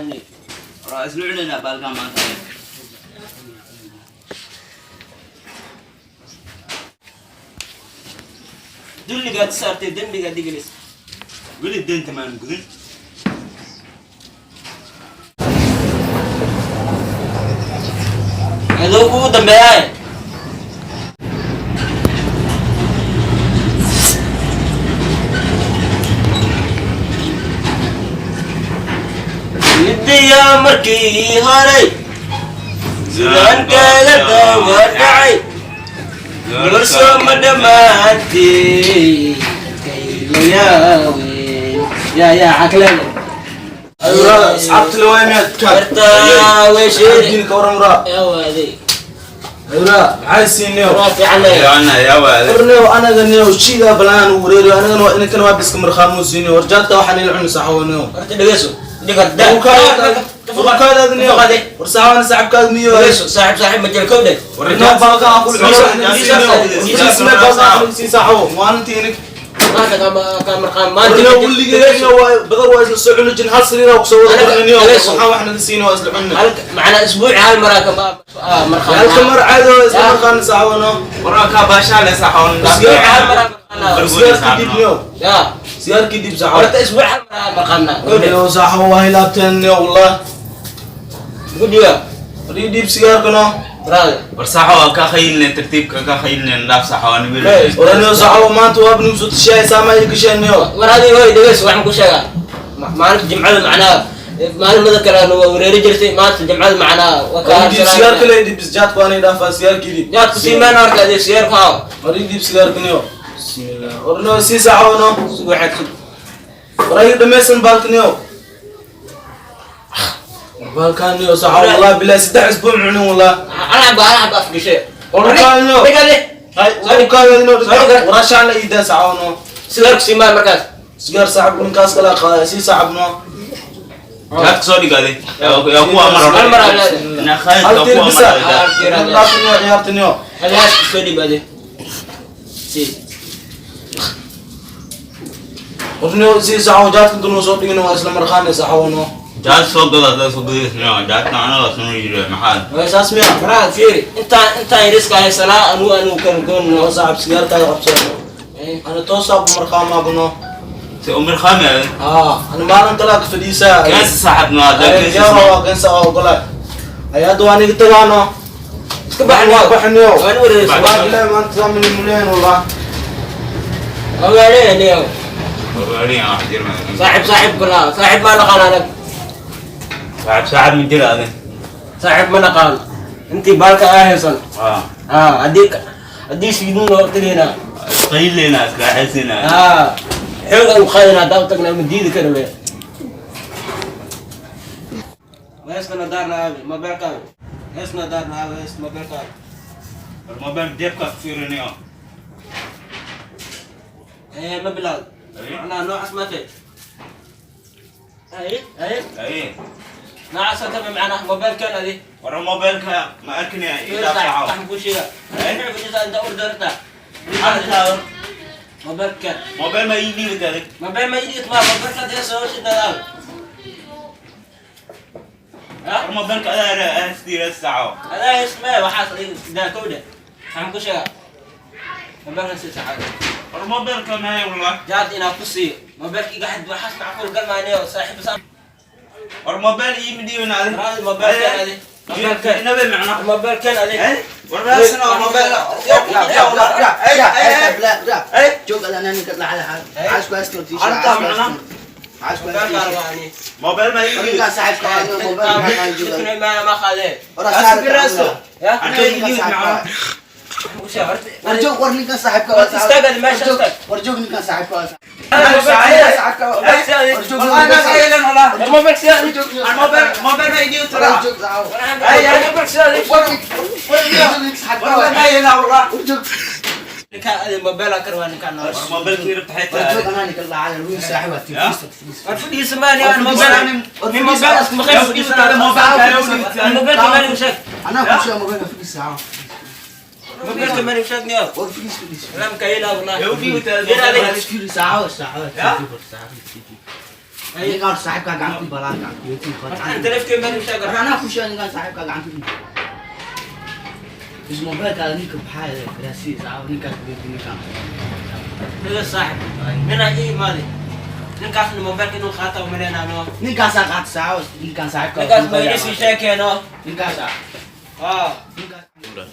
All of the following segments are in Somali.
Qaadni. Waa isla cunaynaa baalkan maanta. Dulligaad saartay, dembigaad digelis. Weli deynta maan gudin. Adoo kugu dambeeyaaye. Midiyaa markii horay sidaankaaga dawadhacay, gorsoo ma dhammaantay yaa yaa xakleele. Asxaabta la waay miyaad ka Horta way sheeri. Diinka waran raa. Yaa waaday. Ayura, maxay siinay? Waa fiican leeyahay. Yaana yaa waade. Warneew anaga neew shiida balaan wareeriyo, anagana waa inankana waa biska markhaamu siinay. War jaadka waxaan ila cuni saxawo neew. Horta dhegeyso. Dhiga da. Urkaadaad neew. War saxawana saaxibkaad miyo? Dhegeyso, saaxiib saaxiib ma jiro kowdhe. Warneew balka aan kul cuni balka aan sii saxawo maalintii inik. Maanta kama ka marqaan maanta. Warneew weligeena waa badar, waa isla soo cuni jin, hal sariir ku soo wada cunniyo. Waxaan wax naga siinay waa isla cunni. Hal macna isbuuci hal maraa ka marqaan. Halka mar caado waa isla markaan saxawo no. Waraa kaa baashaale saxoon. Isbuuci hal maraa marqaan. Sigaarkii dib neew. Yaa. Sigaarkii dib saxawo. Horta isbuuci hal maraa marqaana. Kowdhe. Warneew saxawo waa hilaabteen neew wallah. Guddiga. War dhiib sigaarka no. Brother. War saxo waa kaa khayilneen, tartiibka kaa khayilneen, dhaaf saxo waan weli. Warneew saxawo maanta waa bnu soo tashay saama ay gasheen neew. War adiga hoy dhegeyso, waxaan ku sheegaa. Maalinta jimcada macnaha maalimada kale waa wareeri jirtay, maanta jimcada macnaha waa ka War dhiib sigaarka le, dhiib jaadku aanay dhaafaa sigaarkii dhiib. Yaad ku sii maan horta adee sigaarku haa. War dhiib sigaarka neew. Bismillah. Warneew sii saxawo no. Sug waxaad sug. War ay dhamaysan baalka neew. War baalkaan neew saxawo wallah bilaa 3 isbuuc cunin wallah. Alxab alxab af gashay. Warkaan neew. Dhigale. Hay warkaan neew. War shaan la iidaa saxawo no. Sigaarku sii maan markaas. Sigaar saaxib ninkaas kala qaada sii saaxib no. Jaadka soo dhigaaday. Yaa kuwa mar Hal mar aa leedahay. Ina khayl Hal ka tiir kuwa bisa. mar. Hal tiir aa leedahay. Dhaaf neew ciyaarta neew. Hal haas ku soo dhiib adee. Sii. Warneew sii saxawo jaadka intuu soo dhigin waa isla marqaanay saxawo no. Jaad soo gada dad soo gadaysa jaadka anaga soo jiro maxaa. Way saas miya? Brother fiiri intaan yariska haysanaa anu kan goon. Oo saaxib sigaarkaaga qabsano. Ana toosaa ku marqaamaa buno. Si umir khami. Aa, ana maalin kale ka fadhiisaa. Kaas saaxib ma Ay, dad. diyaar waa kansa oo ogolaa. Ay hadda waa aniga tagaano. Iska baxin Waa baxinayo. Waan wareeraysa. Waa bilahi maanta saamin muleen wallah. Ogaanaya niyow. Wariin ah jirma. Saaxiib saaxiib kula saaxiib ma naqaan anaga. Saaxib saaxib min jira adin. Saaxiib ma naqaan. Intii baalka aa haysan. Ah. Haa, haddii siidin loo tagaynaa. Qaylina iska xisina. Haa, xoog aan u qaadinaa haddaan u tagnaa ma diidi karo be. Heesna daarna aabe mobeelkaaga. Heesna daarna aabe hees mobeelkaaga. War mobile jeebka ku fiirinayo. Ee ma bilaawd. Macnaha noocaas ma tahay. Ay ay. Ay. Noocaas oo kale macnaha mobeelkan adi. War mobilka ma arkinaya ila saxo. Waxaan kuu sheegaa. Maxay fadhiisaa inta ordarta. Mobeelkan. Mobile ma ii dhiibta adig. Mobeel ma idhiit ma mobeelka dee soo shidadaal. War mobilka adaa astiira saxo. Adaa ismee waxaas adiga daa kowdhe. Waxaan ku sheegaa. Mobeelkan si saxaado. War mobilka ma hay wallah. Jaad inaa ku siiyo. Mobeelka iga xad waxaas macquul galmaanayo saaxiib saa. War mobile ii midhiibna adig. Raadi mobeelkan adi. Mobeelkan. Inabe macna. Mobeelkan adi. War raasna mobile. joog adaan ninka dhacda عايز كويس تيجي Arrinta macna. عايز Mobeelka كويس arbaani. Mobile ma ii dhiibta. ninka saaxiibka ah موبايل ما joog Midkuna ma qaadeen. Ya? Ana ii dhiibta macna. Waxaan ku sheegaa horta. warjoog war ninka saaxiibka Horta istaag adi meesha istaag. warjoog ninka saaxiibka Mobeelka sidaa adi. Mobile mobile ma ii dhiibta. warjoog Mobeelka sidaa adi. War ma ii wallah. warjoog Ninkaan adi mobeel aan ka rabaa ninkaan nolosha. War mobilkii rabta xitaa. warjoog anaa ninka dhacda wiil saaxiib ah War fadhiisa maani aan mobeel nin mobeel isku maqan fadhiisana mobeelka maani u sheeg. anaa ku sheeg mobaylka fadhiisa Mobeelka maani u sheeg niyo. war fadhiis fadhiis Salaamka ilaa wallahi. Yow dhiibta. Yar adig. fadhiis saaxiib saaxiib Ninkaan saaxiibkaa gacanta balaa gacanta. Aan taleefkay meel u sheegay. Anaa ku sheegay ninkaan saaxiibkaa gacanta. Is mobilkaada ninka maxaa yeelay faraasiis ah ninkaas ninkaan. Niga saaxib. Nina ii imaaday. Ninkaasna mobilka inuu qaata u malaynaa no. Ninkaasaa qaata saaxiib, ninkaan saaxiibkaa. Ninkaas magaciisa sheekeeno. Ninkaasaa. Haa. Ninkaas.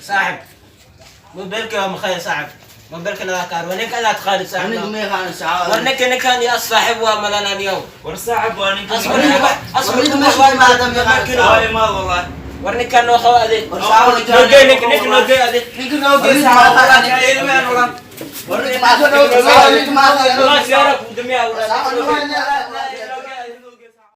Saaxib. Mobilka waa maxay saaxib? Mobilka laga kaar. Waa ninka inaad qaadid saaxib. Aniga ma yaqaan saaxiib. War ninka ninkan iyo saaxib waa malanaan yow. War saaxib waa ninka. Asbar asbar. War ninka meesha imaada ma yaqaan. Waa imaad wallahi. War ninkan noo qabo ade. War saaxiib ninkaan. Nogey ninka ninka nogey ade. Ninka noo geey saaxib wallahi ka ilmeen wallahi. War ninka ma yaqaan. Ninka ma yaqaan. Wallahi siyaara ku damiyaa. Saaxiib.